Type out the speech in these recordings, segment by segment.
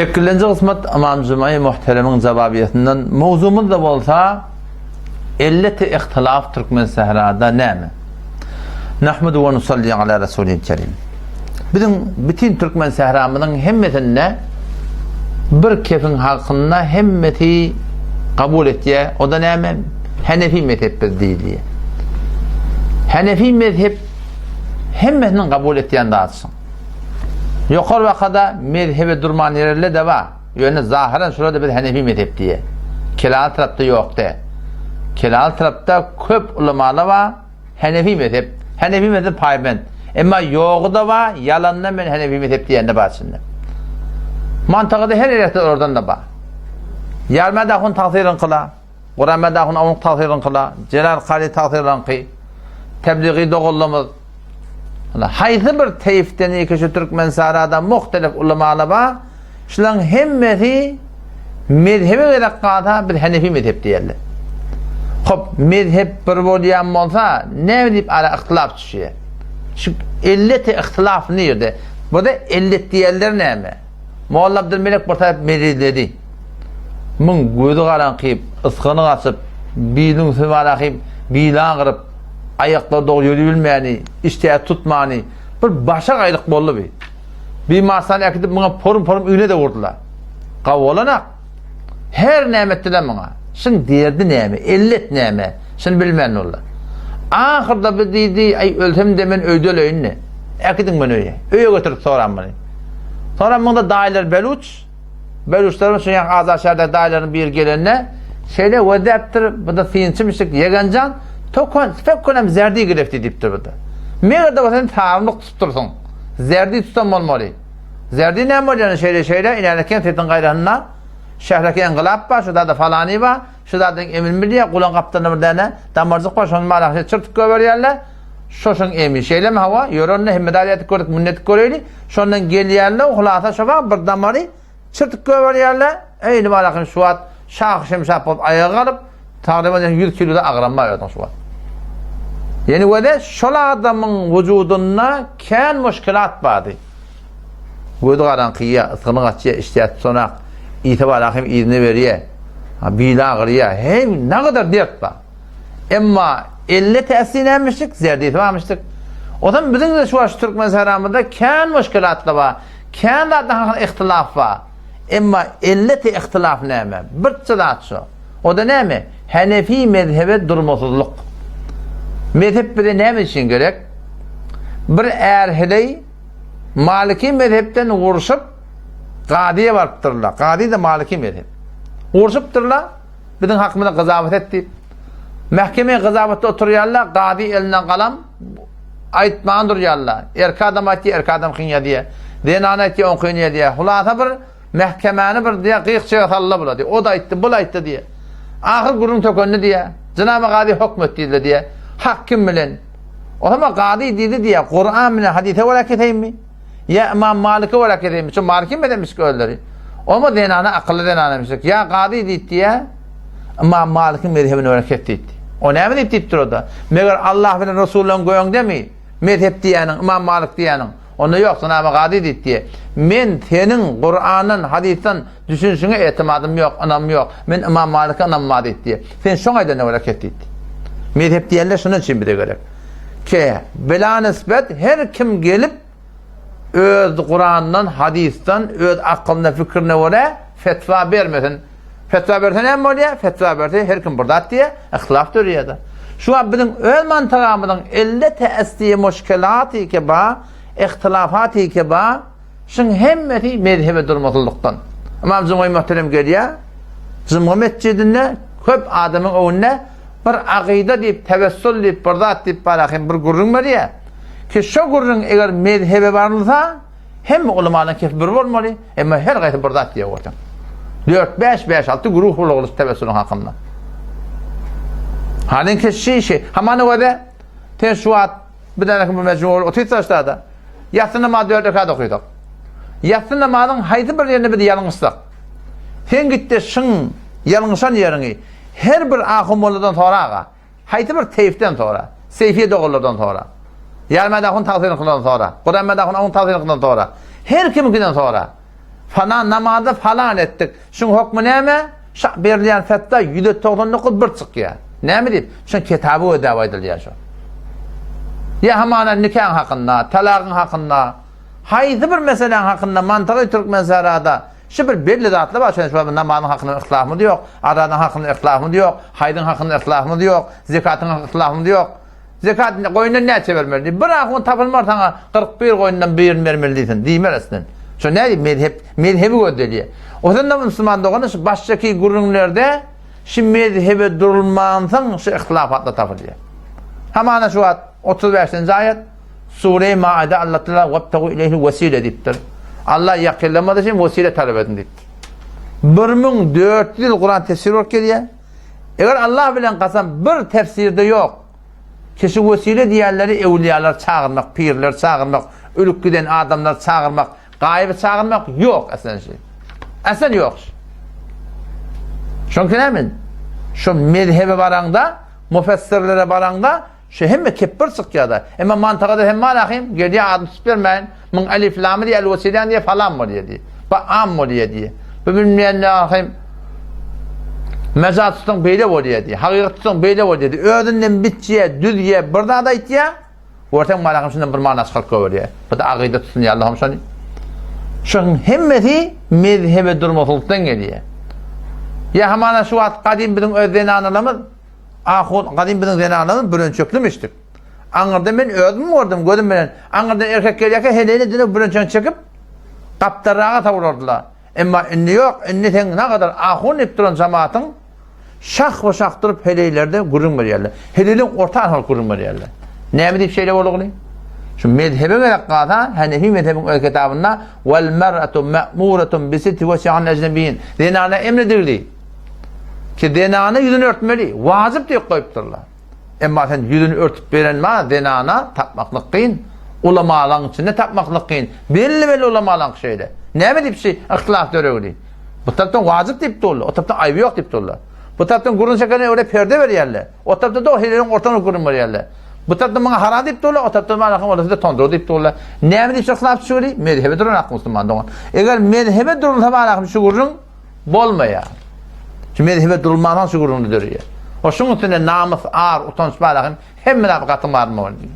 Sekizinji kysmat Ymam Jumai Muhteremiň jawabiýesinden mowzumyz-da bolsa Elleti ihtilaf Türkmensährada näme? Nahmedu we nusalli ala Rasulil Kerim. Biziň bütin Türkmensähramyzyň hemmesinde bir kefiň halkynda hemmesi kabul etýär. O da näme? Hanefi mezhep biz diýilýär. Hanefi mezhep hemmesiniň kabul etýän zadysyň. Ýokary wakada mezhebe durman ýerler-de bar. Ýöne zahyran şular-da biz Hanefi mezhep diýýär. Kelal tarapda ýok dä. Kelal tarapda köp ulamalar bar, Hanefi mezhep. Hanefi mezhep paýbent. Emma ýogy-da bar, ýalanda men Hanefi mezhep diýen-de bar içinde. Mantagada her ýerde olardan-da bar. Ýarmad ahun tagsyryny kyla. Guramed ahun onuň tagsyryny kyla. Jelal Kary tagsyrynyňky. Tebligi doganlarymyz. Haýsy bir teýfden ýeke şu Türkmenistanda muhtelif ulamalar bar. Şularyň hemmesi mezhebe gerek galsa biz Hanefi mezhep diýerler. Hop, mezhep bir bolýan bolsa, näme diýip ara ihtilaf düşýär? Şu illeti ihtilaf nirde? Burada illet diýerler näme? Molla Abdülmelek bir tarap mezizledi. Muň gözi garaňkyp, ysgyny gaçyp, biliniň üstüne barakyp, bili agyryp, aýaklary dogry ýöribilmäni, işdäsi tutmany, bir başa gaýlyk boldy bi. Bimarstana äkidip muňa porum-porum iğne-de urdular. Gawy bolanak. Her näme etdiler muňa. Şuň derdi näme, ellet näme, şuny bilmän boldy. Ahyrda bi diýdi, aý ölsem-de men öýde öleýin-de. Äkidiň meni öýe. Öýe götürip soran muny. Soran muňda daýylar beluç, Beluçlaryň şu ýaňky Azat şäherdäki daýylaryň biri gelende, şeýle gözläpdir, bu-da synçymyşdyk, ýegen jan, tokan, tüfek zerdi girefti diýipdir bu-da. Meger-de bolsa sen sarymlyk tutupdyrsyň. Zerdi tutan bolmaly. Zerdi näme bolýany şeýle-şeýle, inäleken sesiň gaýrasynda şähreki yngylap bar, şu zada falany bar, şu zadyň emini bilýär, gulagyň gapdalynda bir däne damarjyk bar, şony marahşe çyrtyp goýberýärler. Şoşuň emi. Şeýlemi hawa, ýör onda hemme zady edip gördük, muny edip göreýli. Şondan gelýärler, hulasa şo wagt bir damary çyrtyp goýberýärler. Eý, nübarahym şu wagt şahy şemşap bolup aýaga galyp, tagryban 100 kiloda agram bar özüniň şu wagt. Ýeni göze şol adamyň wujudynda kän muşkilat bardy. Gözi garaňkyýa, ysgyny gaçýa, işdäsi tutanak, Isa barahym yzyna berýä, bili agyrýa, heý, nagadar dert bar. Emma elle täsi nämişdik, zerdisi barmyşdyk. Ozan biziň de şu wagt türkmen saramyzda kän muşkilatlar bar. Kän zatlar hakynda ihtilaf bar. Emma elleti ihtilaf näme? Birçe zat şu. O da näme? Hanefi mezhebe durmasyzlyk. Mezhep bize näme üçin gerek? Bir är heleý Maliki mezhepden urşup gazyya barypdyrlar. Gazy da Maliki mezhep. Urşupdyrlar. Biziň hakymyzda gyzawat et diýip. Mähkeme gyzawatda oturýarlar, gazy eline galam aýtman durýarlar. Erkek adam aýtýar, erkek adam kyn ýazýar. Zenan aýtýar, oňkyny ýazýar. Hulasa bir mähkemäni bir diýýär, gyýk-çyga saldylar bular diýýär. O-da aýtdy, bul aýtdy diýýär. Ahyr gürrüň tökendi diýýär. Jenaba gazy hökm et diýdiler diýýär. Hak kim bilen? Olam gazy diýdi diýýär, Kuran bilen hadise görä keseýinmi? Ýa Ymam Malike görä keseýinmi? Şu Maliki mezhepmişik özleri. Oňa zenana akylly zenana demişdik. Ýa gazy diýdi diýýär, Ymam Malikiň mezhebine görä kes diýdi. O näme diýip diýipdir o-da? Meger Allah bilen Resullaryň göňdemi? Mezhep diýýäniň, Ymam Malik diýýäniň. Onda ýok, jenaba gazy diýdi diýýär. Men seniň Kurandan, hadysdan düşünişiňe etimadym ýok, ynamym ýok. Men Ymam Malike ynamym bar diýdi diýýär. Sen şoň aýdanyna görä kes diýdi. Mezhep diýenler şunuň üçin bize gerek. Ki, bela nisbet her kim gelip öz Kurandan, hadysdan, öz akylyna, fikrine görä fetwa bermesin. Fetwa berse näme bolýar? Fetwa berse her kim bir zat diýýär, ihtilaf döreýär-de. Şu wagt biziň öz mantagamyzyň elde täsdiýe muşkelaty ki ba, ihtilafaty ki ba, şuň hemmesi mezhebe durmasyzlykdan. Ymam Jumga muhterem gelýär, Jumga metjidinde köp adamyň öňünde bir agyda diýip, tewessul diýip, bir zat diýip barahym bir gürrüň berýär. Ki şo gürrüň eger mezhebe barylsa, hemme ulamalaryň kefi bir bolmaly, emma her gaýsy bir zat diýip otyr. 4 5 5 6 güruh bolmaly tewessulyň hakynda. Halyň keşşi işi. Hamany göze sen şu wagt bir däne bir mejmu bolup otyrsa da. Ýassy namaz 4 rekat okysak. Ýassy namazyň haýsy bir ýerinde biz ýalňyşsak. Sen gitde şyň ýalňyşan ýeriňi Her bir ahun molladan sora aga. Haýsy bir teýfden sora. Seýfiýe doganlardan sora. Ýarmät ahun tagsyryňkydan sora. Guränmät ahun onuň tagsyryňkydan sora. Her kimiňkiden sora. Falan namazda falan etdik. Şuň hokmy näme? Şa berilýän fetwa 199 bir çykýar. Näme diýip? Şuň kitaby ödäp aýdylýar şo. Ýa hamana nikaň hakynda, talagyň hakynda, haýsy bir meseläň hakynda mantygy Türkmensährada şu bir belli zatlar bar, şonuň üçin namazyň hakynda yhtilafymyz ýok, azanyň hakynda yhtilafymyz ýok, haýdyň hakynda yhtilafymyz ýok, zekatyň hakynda yhtilafymyz ýok. Zekat goýundan näçe bermeli diýip, bir ahun tapylmar saňa 41 goýundan birini bermeli diýsin, diýmer eslen. Şo nädip mezhep, mezhebi gözdelýär. Ozan da musulman dogany şu başdaky gürrüňlerde şu mezhebe durulmansoň şu ihtilafatlar tapylýar. Hamana şu wagt 35-nji aýat Sure-i Maide Allah Teala webtagu ileyhi wesile diýipdir. Allah ýakynlamady üçin wesile talap edin diýipdir. 1400 ýyl Kuran tefsir bolup gelýär. Eger Allah bilen kasam bir tefsirde ýok. Kişi wesile diýenleri ewliýalary çagyrmak, pirleri çagyrmak, ölüp giden adamlary çagyrmak, gaýyby çagyrmak ýok eslen şi. Eslen ýok. Şoň üçin näme? Şu mezhebe baraňda, mufessirlere baraňda Şu hemme kepbir çykýada. Emma mantagada hem bar ahim, gelýär adyny tutup bermäýin. Muň elif lamy diýe, el wesilen diýe falan bolýar diýe. Bu am bolýar diýe. Bu bilmeýän ahim mejaz tutsaň beýle bolýar diýe. Hakykat tutsaň beýle bolýar diýe. Özünden bitýär, düzýär, bir zat aýtýar. Görseň bar ahim şundan bir mana çykaryp goýberýär. Bu da agyda tutsun ýa Allahym şony. Şonuň hemmesi mezhebe durmaslykdan gelýär. Ýa hamana şu wagt gadym biziň öz zenanalarymyz Ahun, gadym biziň zenanlarymyz bürençeklimişdik. Aňyrda men özüm gördüm, gözüm bilen. Aňyrdan erkek gelýärkä heleýine dünek bürençegini çekip, gapdalraga sowurardylar. Emma indi ýok, indi seň nagadar ahun diýip duran jamatyň şahba-şah durup heleýlerde gürrüň berýärler. Heleýleň orta arkalyk gürrüň berýärler. Näme diýip şeýle boldugyny? Şu mezhebe gerek galsa, Hanefi mezhebiň öz kitabynda Wal mar'atu ma'muratun bi sitri wajhiha ecnebiyin. Zenana emredildi. Ki zenana ýüzüni örtmeli, wajyp diýip goýupdyrlar. Emma sen ýüzüni örtüp beren ma zenana tapmaklyk kyn. Ulamalaryň içinde tapmaklyk kyn. Belli-belli ulamalaryň şeýle. Näme diýip şi yhtilaf döregdi? Bu tarapdan wajyp diýip durlar, o tarapdan aýby ýok diýip durlar. Bu tarapdan gürrüň çekene öyle perde berýärler. O tarapda dogry hileriň ortasyna gürrüň berýärler. Bu tarapdan muňa haram diýip durlar, o tarapdan maňa olar size tondur diýip durlar. Näme diýip yhtilaf düşügeli? Mezhebe duran ak musulman dogan. Eger mezhebe durulsa maňa şu gürrüň Bolmaýar. Şu mezhebe durulmansoň şu gürrüňde döreýär. O şuň üstünde namys, ar, utanç bar ahim, hemme zat gaty bar boldy.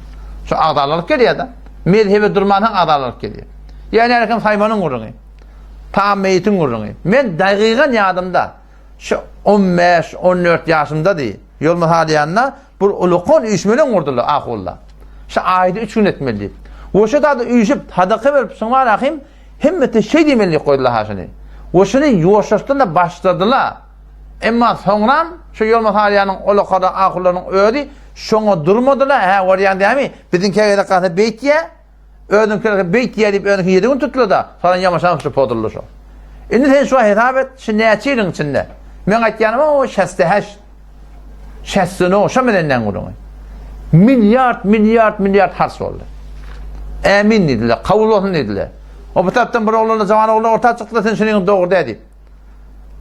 Şu agzalalyk gelýär-de. Mezhebe durmansoň agzalalyk gelýär. Ýa närekem saýmanyň gürrüňi. Tam meýitiň gürrüňi. Men dagygan ýadymda şu 15, 14 ýaşymdady. Ýol mysalýanda bir ulukan üýşmeleň gurdular ahulda. Şu aýda 3 gün etmeli diýip. We şu zady üýşüp, sadaka berip, şuň bar ahim, Hemmesi şeý diýmeli diýip goýdular ha şuny. We şuny ýuwaşjadan-da başladylar. Emma soňram şu Ýolmasaryýanyň olakada ahullarynyň özi şoňa durmadylar, hä görýäň dämi, biziňkä gezek galsa beýtýä, özüňki gelse beýtýä diýip özüňki ýedi gün tutdular-da, soňra ýamaşan şu poduldy şo. Indi sen şu hesap et, şu näçe ýylyň içinde. Meň aýtýanym o şäsde häş. Şähsini şo menen gürrüňi. Milliard, milliard, milliard harç boldy. Ämin diýdiler, kabul bolsun diýdiler. O bu tarapdan bir oglanla jawan oglan orta çykdylar, sen şunyň dogry dä diýip.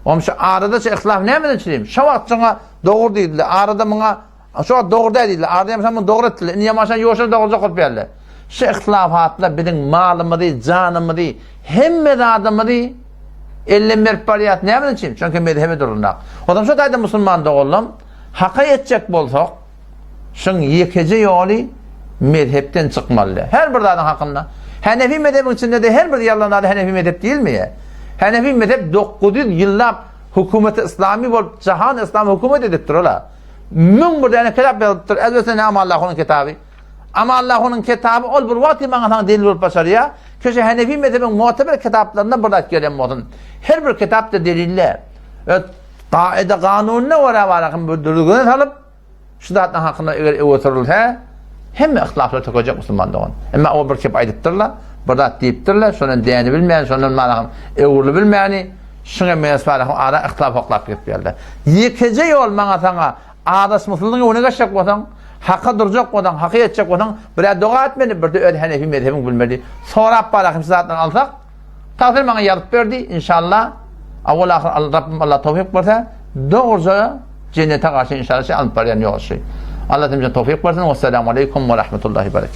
Oňa şu arada şu ihlaf nämeden çynym? Şo wagt şoňa dogry diýdiler. Arada muňa şo wagt dogry dä diýdiler. Arada hem şoňa dogry etdiler. Indi ýamaşan ýoşa dogruja bolup berdiler. Şu ihlafatlar biziň malymyzy, janymyzy, hemme zadymyzy Elden berip barýas. Näme üçin? Çünki mezhebe durundak. Ondan şo taýda musulman doganlam haka ýetjek bolsak, şuň ýekeje ýoly mezhepden çykmaly. Her bir zadyň hakynda. Hanefi mezhebiň içinde-de her bir ýalan zady Hanefi mezhep diýilmeýär. Hanefi mezhep 900 ýyllap hökümeti islami bolup, jahan islamy hökümet edipdir ola. 1001 däne kitap ýazypdyr. Elbetde näme Allahyň kitaby. Amma Allahunyň kitaby ol bir wagty maňa saňa delil bolup başarýar. Köşe Hanefi mezhebiň mu'teber kitaplarynda bir zat gelen bolsun. Her bir kitapda deliller. Öz kaide kanunyna görä barakyn bir düzgüne salyp şu zatlaryň hakynda eger öwe sürülse hemme yhtilaflar tökejek musulman dogan. Emma o bir kep aýdypdyrlar, bir zat diýipdirler, şondan däni bilmeýän, şondan marakyň öwrüli bilmäni, şuňa meňzeş barakyň ara yhtilaf oklap gidip Ýekeje ýol maňa saňa Azaşmasyzlygyň öňüne geçjek bolsaň, haka durjak bolsaň, haka ýetjek bolsaň, bir-ä doga etmeli, bir-de öz henefi mezhebiňi bilmeli. Sorap bar ahim şu zatlary alsak, tagsyr maňa ýazyp berdi, inşallah, awwal-ahyr Rabbim Allah towfyk berse, dogruja jennete garşy inşallah şeý alyp barýan ýolşy. Allah hemmämize towfyk bersin. Wessalamu aleýkum we rahmetullahi berekat.